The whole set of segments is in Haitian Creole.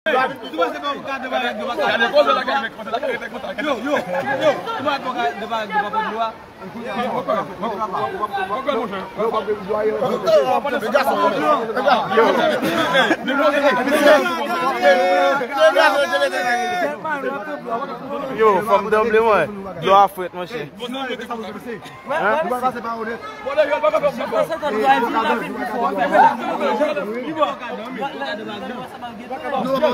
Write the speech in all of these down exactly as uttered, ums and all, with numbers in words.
Yo, yo, yo, yo, ou pa ka devan dlo a. Yo, fòm danble mwen. Dlo a frèt, monchè.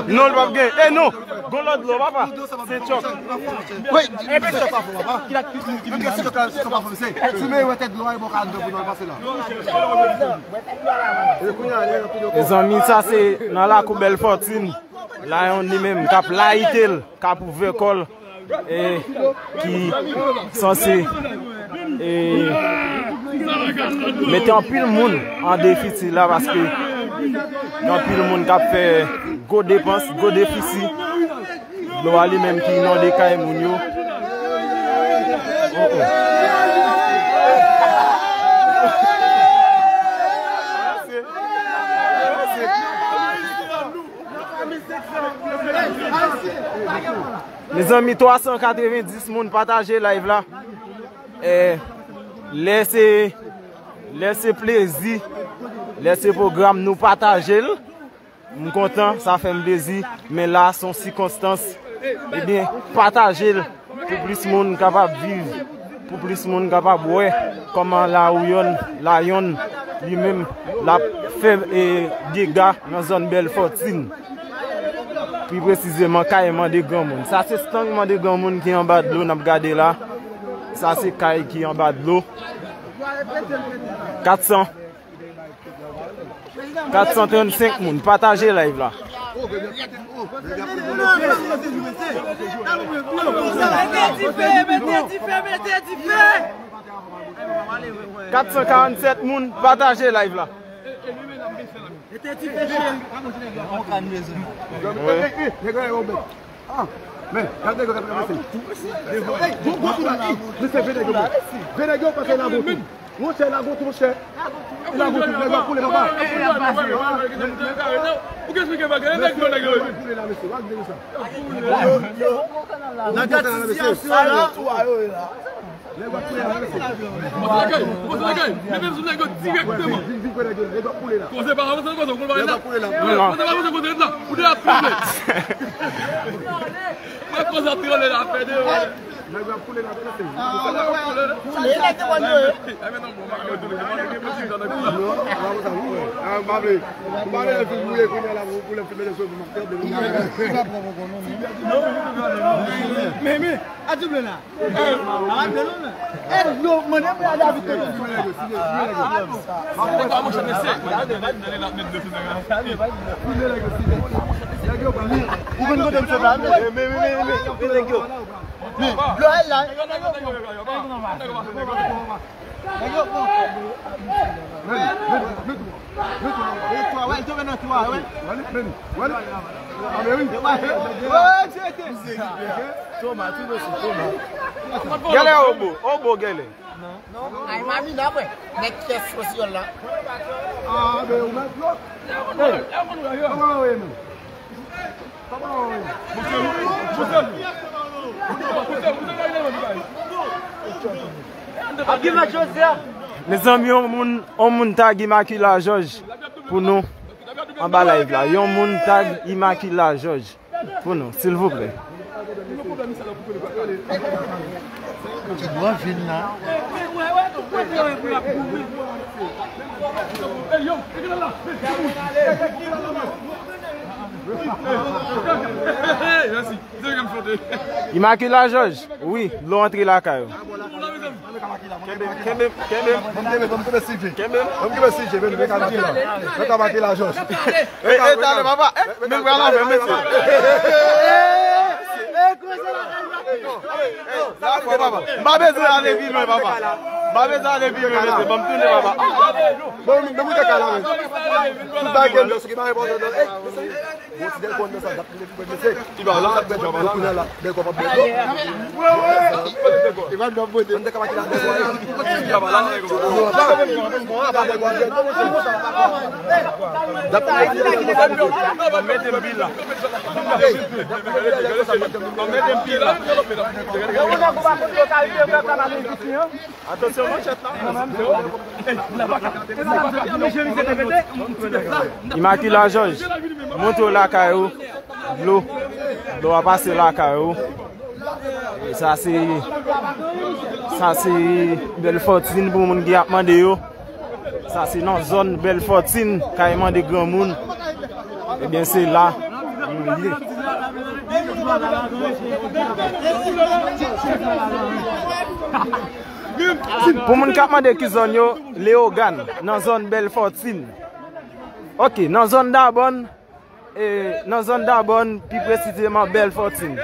Non, l p ap gen. E non! Gon lòt dlo, papa. Se chòk. Wi, e se chòk pa fò, papa. Menm ke se chòk la, se chòk pa fò, se. Si men wè tèt dlo a, e bò ka dlo pou nou pase la. Mezanmi, sa se nan lakou Bèl Fòtin. Layon li menm k ap layite l, k ap ouvè kò l, e, ki sanse, e, mete anpil moun an defisi la, paske gen anpil moun k ap fè gwo depans, gwo defisi. Dlo a li menm ki inonde kay moun yo. Oh, oh. Mezanmi, twa san katrevenndis moun pataje live la. Eh, lè se, lè se plezi, lè se pwogram, nou pataje l. M kontan, sa fè m plezi, men la se yon sikonstans. Ebyen, pataje l pou plis moun kapab viv, pou plis moun kapab wè kòman Layon, Layon li menm l ap fè, e, dega nan zòn Bèl Fòtin. Pi presizeman, kay Mande Granmoun. Sa se estang Mande Granmoun ki anba dlo n ap gade la. Sa se kay ki anba dlo. Kat san. Kat san trannsenk moun pataje live la. Kat san karannsèt moun pataje live la. Wi. Ah, men, gade nèg yo k ap travèse. Ey, gwo, gwo kou la, ey, mesye, vye nèg yo, vye nèg yo, pase lago tou. Monchè, lago tou, monchè. Lago tou, nèg yo ap koule, papa. Ou gen esplike bagay, nèg yo, nèg yo. Nèg yo ap koule la, mesye, gade nèg yo sa. Nan gad sitiyasyon la. Nèg yo ap koule la, mesye. Poze lakay, poze lakay. Mete m sou nèg yo dirèkteman. Vin, vin, vin, nèg yo ap koule la. Koze pa avanse, koze, koze pa avanse. Nèg yo ap koule la. Koze pa avanse, koze ret la. Ou de ap tranble. Mwen koze ap tranble la, fè de. Nèg yo ap koule la, mesye. Koule, nèg yo ap koule la. Non, pa konsa, wi. Ah, m pa vle. M pa vle lè fim mouye kounye a la, pou lè fim mete sou, m ap pèdi. Men, men, a double la. Yo, mande pou la David. Ou konn kote m sot la, men, men, men, men, men, nèg yo. Men, dlo a la. Nèg yo, bon. Mete, mete, mete. Mete, mete. Mete, mete. Mete, mete. Ah, ben oui. Toma, tou dosi, Toma. Gèlè obo, obo gèlè. Ay, Mamina, mwen. Nèg kès sosyal la. Ah, ben, ou mèt lòt. Hey, kòman ou ye, menm? Mezanmi, yon moun, yon moun tag Immaculée Georges pou nou anba live la. Yon moun tag Immaculée Georges pou nou, silvouplè. Ti bò vin la. Immaculée Georges, wi, dlo antre lakay ou. Kenbe, kenbe, kenbe. Ban m kenbe, ban m kenbe Sylvie. Kenbe. Ban m kenbe Sylvie, men nou ka di la. Nou ka make la Georges. E, e, talè, papa. E, men pral anfè, mesye. E, koze la. Sa fò, papa. M pa bezwen ale pi lwen, papa. Pa bezwen ale pi lwen, mesye, ban m tounen, papa. Bon, men mwen te ka la, men. Tout bagay gen dosye ki mare bò dò. Bon, ti dèl konn nan sa, dat mwen pou mesye. Li ba la, li ba la. Li ba dò bote. Mwen te ka pa ki la dèl konn. Li ba la. Dat mwen te ka la. Mete m pil la. Mete m pil la. Atansyon manchèt la. Imakila Jòj, montre w lakay ou. Dlo. Dlo a pase lakay ou. Sa se, sa se Bèl Fòtin pou moun ki ap mande yo. Sa se nan zòn Bèl Fòtin, kay mande granmoun. Ebyen, se la nou ye. Pou moun k ap mande ki zòn yo, Leyogàn, nan zòn Bèl Fòtin. Ok, nan zòn Dabòn, e, nan zòn Dabòn, pi presizeman Bèl Fòtin.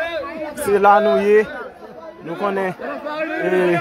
Se la nou ye. Nou konnen, e,